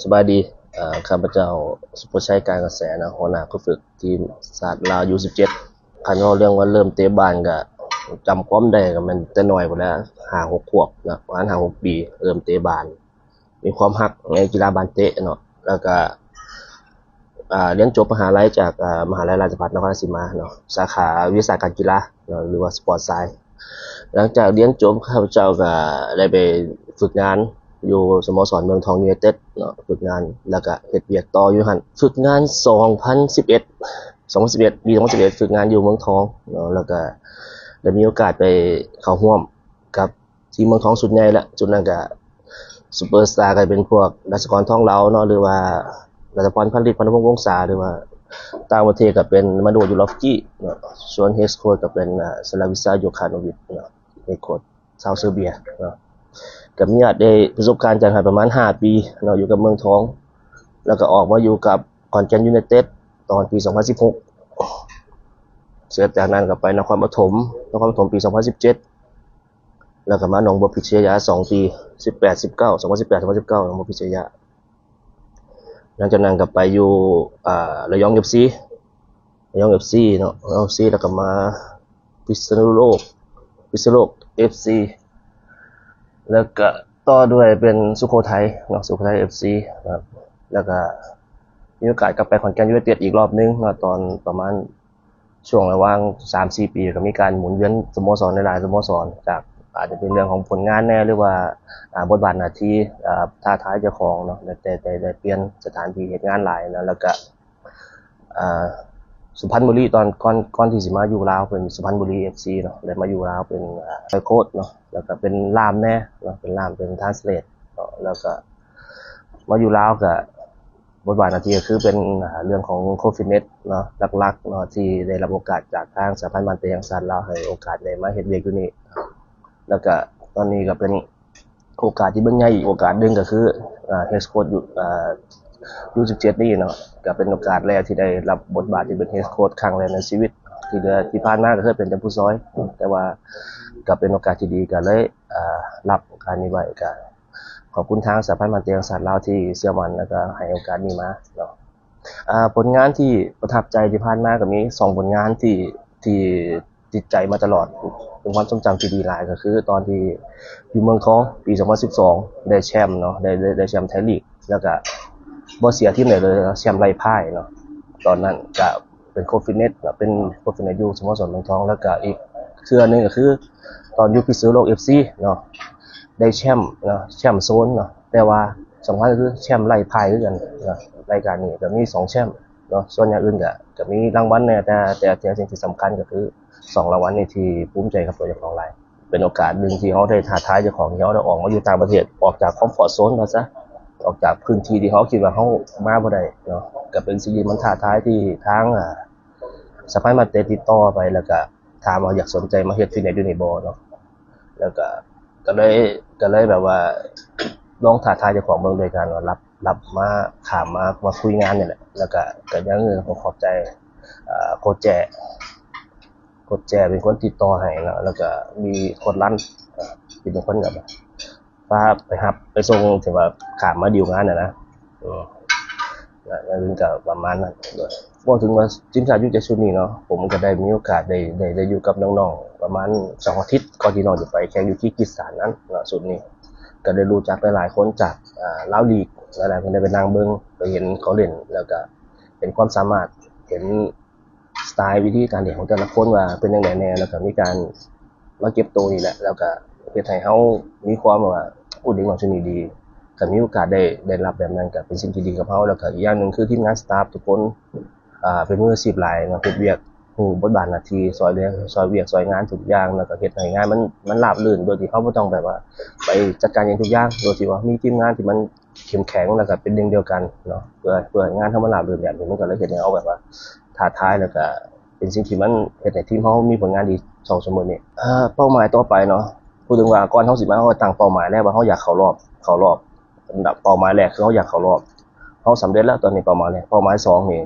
ສະບາຍດີ ເອີ ຂ້າພະເຈົ້າ ສຸພະໄຊ ການກະແສເນາະ ຫົວໜ້າຜູ້ຝຶກທີມຊາດລາວ ຢູສິບເຈັດ ຄັນເວົ້າເລື່ອງວ່າເລີ່ມເຕະບານກະ ຈຳຄວາມໄດ້ກະແມ່ນແຕ່ນ້ອຍພຸ້ນແຫຼະ ຫ້າຫົກຂວບເນາະ ປະມານຫ້າຫົກປີ ເລີ່ມເຕະບານ ມີຄວາມຮັກໃນກິລາບານເຕະເນາະ ແລ້ວກະ ອ່າ ຮຽນຈົບມະຫາໄລຈາກ ອ່າ ມະຫາໄລລາຊະພັດນະຄອນລາຊະສີມາເນາະ ສາຂາວິຊາການກິລາເນາະ ຫຼືວ່າສະປອດໄຊ. ຫຼັງຈາກຮຽນຈົບ ຂ້າພະເຈົ້າກະໄດ້ໄປຝຶກງານຢູ່ສະໂມສອນເມືອງທອງຢູໄນເຕັດເນາະ ຝຶກງານ ແລ້ວກະເຮັດວຽກຕໍ່ຢູ່ຫັ້ນ ຝຶກງານສອງພັນສິບເອັດ ສອງພັນສິບເອັດ ປີສອງພັນສິບເອັດ ຝຶກງານຢູ່ເມືອງທອງເນາະ ແລ້ວກະໄດ້ມີໂອກາດໄປເຂົ້າຮ່ວມກັບ ທີມເມືອງທອງຊຸດໃຫຍ່ແຫຼະ ຊຸດນັ້ນກະຊຸບເປີສະຕາກະເປັນພວກ ລັດສະກອນ ທອງເລົາເນາະ ຫຼືວ່າ ລັດສະພອນ ພັນລິດ ພັນພົງ ວົງສາ ຫຼືວ່າ ຕ່າງປະເທດກະເປັນ ມາດູ ຢູໂຣຟກີ ເນາະ ສ່ວນເຮດໂຄດກະເປັນ ອາ ສະລາວິຊາ ໂຢຄາໂນວິດ ເນາະ ເຮດໂຄດຊາວເຊີເບຍເນາະ ກະມີໂອກາດໄດ້ປະສົບການຈັດໃຫ້ປະມານຫ້າປີເນາະ ຢູ່ກັບເມືອງທອງ ແລ້ວກະອອກມາຢູ່ກັບຂອນແກ່ນຢູໄນເຕັດ ຕອນປີສອງພັນສິບຫົກ ເສຍຈາກນັ້ນກະໄປນະຄອນປະຖົມ ນະຄອນປະຖົມປີສອງພັນສິບເຈັດ ແລ້ວກະມາໜອງບົວພິດໄຊຍະສອງປີ ສິບແປດ ສິບເກົ້າ ສອງພັນສິບແປດ ສອງພັນສິບເກົ້າ ໜອງບົວພິດໄຊຍະ ຫຼັງຈາກນັ້ນກະໄປຢູ່ ອ່າ ລະຍອງເອັຟຊີ ລະຍອງເອັຟຊີເນາະ ລະຍອງເອັຟຊີ ແລ້ວກະມາພິສນຸໂລກ ພິສນຸໂລກເອັຟຊີ ແລ້ວກະຕໍ່ດ້ວຍເປັນສຸໂຂໄທເນາະ ສຸໂຂໄທເອັຟຊີເນາະ ແລ້ວກະມີໂອກາດກັບໄປຂອນແກ່ນຢູໄນເຕັດອີກລອບໜຶ່ງເນາະ ຕອນປະມານ ຊ່ວງລະຫວ່າງສາມສີ່ປີ ກະມີການໝູນວຽນສະໂມສອນຫຼາຍໆສະໂມສອນ ຈາກອາດຈະເປັນເລື່ອງຂອງຜົນງານແດ່ ຫຼືວ່າ ອ່າ ບົດບາດໜ້າທີ່ ອາ ທ້າທາຍເຈົ້າຂອງເນາະ ແຕ່ ແຕ່ ແຕ່ ແຕ່ປ່ຽນສະຖານທີ່ເຮັດງານຫຼາຍເນາະ ແລ້ວກະ ອ່າ ສຸພັນບູລີ ຕອນກ່ອນ ກ່ອນທີ່ຊິມາຢູ່ລາວເປັນສຸພັນບູລີເອັຟຊີເນາະ ໄດ້ມາຢູ່ລາວເປັນ ອ່າ ໂຄດເນາະ ແລ້ວກະເປັນລ່າມແດ່ເນາະ ເປັນລ່າມ ເປັນທຣານສະເລດເນາະ ແລ້ວກະ ມາຢູ່ລາວກະ ບົດບາດໜ້າທີ່ກະຄືເປັນ ອ່າ ເລື່ອງຂອງໂຄດຟິດເນັດເນາະ ຫຼັກໆເນາະ ທີ່ໄດ້ຮັບໂອກາດຈາກທາງສະຫະພັນບານເຕະແຫ່ງຊາດລາວ ໃຫ້ໂອກາດໄດ້ມາເຮັດວຽກຢູ່ນີ້ ແລ້ວກະຕອນນີ້ກະເປັນໂອກາດທີ່ເບິ່ງໃຫຍ່ອີກໂອກາດໜຶ່ງກະຄື ອ່າ ເຮດໂຄດ ຢູ ອ່າ ຢູສິບເຈັດນີ້ເນາະ ກະເປັນໂອກາດແລກທີ່ໄດ້ຮັບບົດບາດທີ່ເປັນເຮດໂຄດຄັ້ງແລກໃນຊີວິດ ທີ່ເຫຼືອທີ່ຜ່ານມາກະເຄີຍເປັນແຕ່ຜູ້ຊ່ອຍ ແຕ່ວ່າກະເປັນໂອກາດທີ່ດີ ກະເລີຍ ອ່າ ຮັບໂອກາດນີ້ໄວ້ ກະ ຂອບຄຸນທາງສະຫະພັນບານເຕະແຫ່ງຊາດລາວທີ່ເຊື່ອໝັ້ນ ແລ້ວກະໃຫ້ໂອກາດນີ້ມາເນາະ ອ່າ ຜົນງານທີ່ປະທັບໃຈທີ່ຜ່ານມາກະມີສອງຜົນງານທີ່ ທີ່ຕິດໃຈມາຕະຫຼອດ ເປັນຄວາມຊົງຈຳທີ່ດີຫຼາຍ ກະຄືຕອນທີ່ຢູ່ເມືອງທອງປີສອງພັນສິບສອງ ໄດ້ແຊມເນາະ ໄດ້ ໄດ້ ໄດ້ແຊມໄທລີກ ແລ້ວກະບໍ່ເສຍທີມໃດເລີຍ ແຊມໄຮ້ພ່າຍເນາະ ຕອນນັ້ນກະ ເປັນໂຄດຟິດເນັດເນາະ ເປັນໂຄດຟິດເນັດຢູ່ສະໂມສອນເມືອງທອງ ແລ້ວກະອີກເທື່ອໜຶ່ງກະຄືຕອນຢູ່ພິສນຸໂລກເອັຟຊີເນາະ ໄດ້ແຊມເນາະ ແຊມໂຊນເນາະ ແຕ່ວ່າສຳຄັນກະຄືແຊມໄຮ້ພ່າຍຄືກັນເນາະ ລາຍການນີ້ກະມີສອງແຊມເນາະ ສ່ວນຢ່າງອື່ນກະ ກະມີລາງວັນແດ່ ແຕ່ ແຕ່ ແຕ່ສິ່ງທີ່ສຳຄັນກະຄືສອງລາງວັນນີ້ທີ່ພູມໃຈກັບຕົວເຈົ້າຂອງຫຼາຍ. ເປັນໂອກາດໜຶ່ງທີ່ເຮົາໄດ້ທ້າທາຍເຈົ້າຂອງ ທີ່ເຮົາໄດ້ອອກມາຢູ່ຕ່າງປະເທດ ອອກຈາກຄອມຟອດໂຊນວ່າຊະ ອອກຈາກພື້ນທີ່ທີ່ເຮົາຄິດວ່າເຮົາມາບໍ່ໄດ້ເນາະ ກະເປັນສິ່ງທີ່ມັນທ້າທາຍທີ່ທາງ ອ່າ ສະຫະພັນບານເຕະຕິດຕໍ່ໄປ ແລ້ວກະຖາມວ່າຢາກສົນໃຈມາເຮັດຟິດເນັດຢູ່ນີ້ບໍ່ເນາະ ແລ້ວກະ ກະເລີຍ ກະເລີຍແບບວ່າລອງທ້າທາຍເຈົ້າຂອງເບິ່ງໂດຍການວ່າຮັບ ຮັບມາ ຂ້າມມາ ມາຄຸຍງານນີ້ແຫຼະ ແລ້ວກະ ກະຍັງຂອບໃຈ ອ່າ ໂຄດແຈ ໂຄດແຈເປັນຄົນຕິດຕໍ່ໃຫ້ເນາະ ແລ້ວກະມີໂຄດລັນ ທີ່ເປັນຄົນແບບວ່າພາໄປຮັບໄປສົ່ງ ທີ່ວ່າຂ້າມມາດີວງານຫັ້ນນະ ເອີ ກະປະມານນັ້ນ. ເວົ້າເຖິງວ່າທີມຊາດຢູເຈັດຊຸດນີ້ເນາະ ຜົມກະໄດ້ມີໂອກາດໄດ້ ໄດ້ ໄດ້ຢູ່ກັບນ້ອງໆປະມານສອງອາທິດ ກ່ອນທີ່ນ້ອງຈະໄປແຂ່ງຢູ່ກີກິສຖານນັ້ນເນາະ ຊຸດນີ້ກະໄດ້ຮູ້ຈັກຫຼາຍໆຄົນຈາກ ອ່າ ລາວລີກ ຫຼາຍໆຄົນໄດ້ໄປນັ່ງເບິ່ງ ໄປເຫັນເຂົາຫຼິ້ນ ແລ້ວກະເຫັນຄວາມສາມາດ ເຫັນ ສະໄຕລ໌ວິທີການເຮັດຂອງແຕ່ລະຄົນວ່າເປັນຈັ່ງໃດແດ່ ແລ້ວກະມີການມາເກັບໂຕນີ້ແຫຼະ ແລ້ວກະເຮັດໃຫ້ເຮົາມີຄວາມແບບວ່າ ໂອ້ ເດັກນ້ອຍຊຸມນີ້ດີ ກະມີໂອກາດໄດ້ ໄດ້ຮັບແບບນັ້ນກະເປັນສິ່ງທີ່ດີກັບເຮົາ ແລ້ວກະອີກຢ່າງໜຶ່ງຄືທີມງານສະຕາຟທຸກຄົນ ອ່າ ເປັນມືອາຊີບຫຼາຍເນາະ ເຮັດວຽກ ຮູ້ບົດບາດໜ້າທີ່ ຊ່ອຍເຫຼືອ ຊ່ອຍວຽກຊ່ອຍງານທຸກຢ່າງ ແລ້ວກະເຮັດໃຫ້ງານມັນ ມັນລາບລື່ນ ໂດຍທີ່ເຮົາບໍ່ຕ້ອງແບບວ່າໄປຈັດການເອງທຸກຢ່າງ ໂດຍທີ່ວ່າມີທີມງານທີ່ມັນ ເຂັ້ມແຂງ ແລ້ວກະເປັນໜຶ່ງດຽວກັນເນາະ ເພື່ອ ເພື່ອໃຫ້ງານເຮົາມັນລາບລື່ນແບບນີ້ ມັນກະເລີຍເຮັດໃຫ້ເຮົາແບບວ່າທ້າທາຍ ແລ້ວກະເປັນສິ່ງທີ່ມັນເຮັດໃຫ້ທີມເປົ້າໝາຍຕໍ່ໄປເນາະ ເວົ້າເຖິງວ່າກ່ອນເຮົາຊິມາ ເຮົາຕັ້ງເປົ້າໝາຍແລ້ວວ່າເຮົາຢາກເຂົ້າລອບ ເຂົ້າລອບ ເປົ້າໝາຍແລກຄືເຮົາຢາກເຂົ້າລອບ ເຮົາສຳເລັດແລ້ວຕອນນີ້ເປົ້າໝາຍແລກ ເປົ້າໝາຍສອງນີ້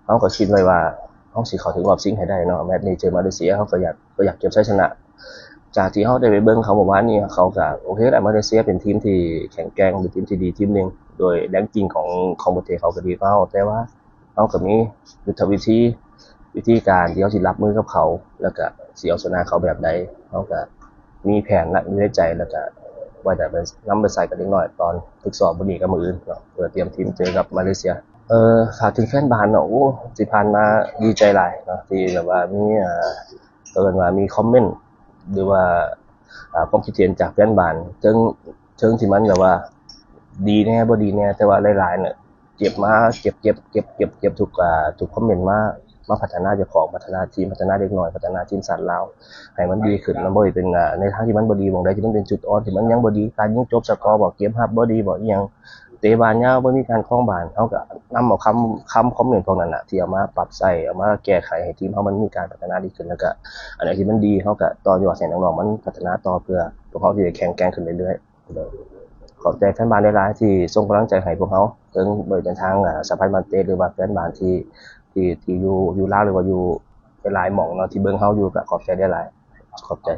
ເຮົາກະຄິດໄວ້ວ່າເຮົາຊິເຂົ້າເຖິງຮອບຊິງໃຫ້ໄດ້ເນາະ ແມັດນີ້ເຈີມາເລເຊຍ ເຮົາກະຢາກ ກະຢາກເກັບໄຊຊະນະ ຈາກທີ່ເຮົາໄດ້ໄປເບິ່ງເຂົາເມື່ອວານນີ້ ເຂົາກະໂອເຄແຫຼະ ມາເລເຊຍເປັນທີມທີ່ແຂງແກ່ງ ເປັນທີມທີ່ດີທີມໜຶ່ງ ໂດຍແຮງກິ້ງຂອງຂອງປະເທດເຂົາກໍດີກວ່າເຮົາ ແຕ່ວ່າເຮົາກໍມີຍຸດທະວິທີ ວິທີການທີ່ເຮົາຊິຮັບມືກັບເຂົາ ແລ້ວກໍຊິເອົາຊະນະເຂົາແບບໃດ ເຮົາກໍມີແຜນລະຢູ່ໃນໃຈ ແລ້ວກໍວ່າຈະໄປນຳໄປໃຊ້ກັບເດັກນ້ອຍຕອນຝຶກຊ້ອມມື້ນີ້ກັບມື້ອື່ນເນາະ ເພື່ອຕຽມທີມເຈີກັບມາເລເຊຍ. ເອີ ຝາກເຖິງແຟນບານເນາະ ໂອ້ ທີ່ຜ່ານມາດີໃຈຫຼາຍເນາະ ທີ່ແບບວ່າມີ ເອີ ເອີ້ນວ່າມີຄອມເມັນ ຫຼືວ່າ ອ່າ ຄວາມຄິດເຫັນຈາກແຟນບານ ເຖິງ ເຖິງທີ່ມັນແບບວ່າດີແດ່ບໍ່ດີແດ່ ແຕ່ວ່າຫຼາຍໆນະ ເກັບມາ ເກັບ ເກັບ ເກັບ ເກັບ ເກັບທຸກ ອ່າ ທຸກຄອມເມັນມາ ມາພັດທະນາເຈົ້າຂອງ ພັດທະນາທີມ ພັດທະນາເດັກນ້ອຍ ພັດທະນາທີມຊາດລາວໃຫ້ມັນດີຂຶ້ນ ມັນບໍ່ໄດ້ເປັນ ອ່າ ໃນທາງທີ່ມັນບໍ່ດີ ໝ່ອງໃດທີ່ມັນເປັນຈຸດອ່ອນ ທີ່ມັນຍັງບໍ່ດີ ການຍິງຈົບສະກໍບໍ ເກມຮັບບໍ່ດີບໍ ອີ່ຫຍັງ ເຕະບານຍາວ ບໍ່ມີການຄອງບານ ເຮົາກໍນຳເອົາຄຳ ຄຳຄອມເມັນພວກນັ້ນນະ ທີ່ເອົາມາປັບໃຊ້ ເອົາມາແກ້ໄຂໃຫ້ທີມເຮົາມັນມີການພັດທະນາດີຂຶ້ນ ແລ້ວກໍອັນໃດທີ່ມັນດີ ເຮົາກໍຕໍ່ຍອດໃຫ້ນ້ອງໆມັນພັດທະນາຕໍ່ ເພື່ອພວກເຮົາຊິໄດ້ແຂງແກ່ງຂຶ້ນເລື້ອຍໆ. ໂດຍ ຂອບໃຈແຟນບານຫຼາຍໆທີ່ສົ່ງກຳລັງໃຈໃຫ້ພວກເຮົາ ເຖິງບໍ່ວ່າເປັນທາງ ອ່າ ສະຫະພັນບານເຕະ ຫຼືວ່າແຟນບານທີ່ ທີ່ ທີ່ຢູ່ ຢູ່ລາວ ຫຼືວ່າຢູ່ຫຼາຍໆໝ່ອງເນາະ ທີ່ເບິ່ງເຮົາຢູ່ ກໍຂອບໃຈຫຼາຍໆ ຂອບໃຈ.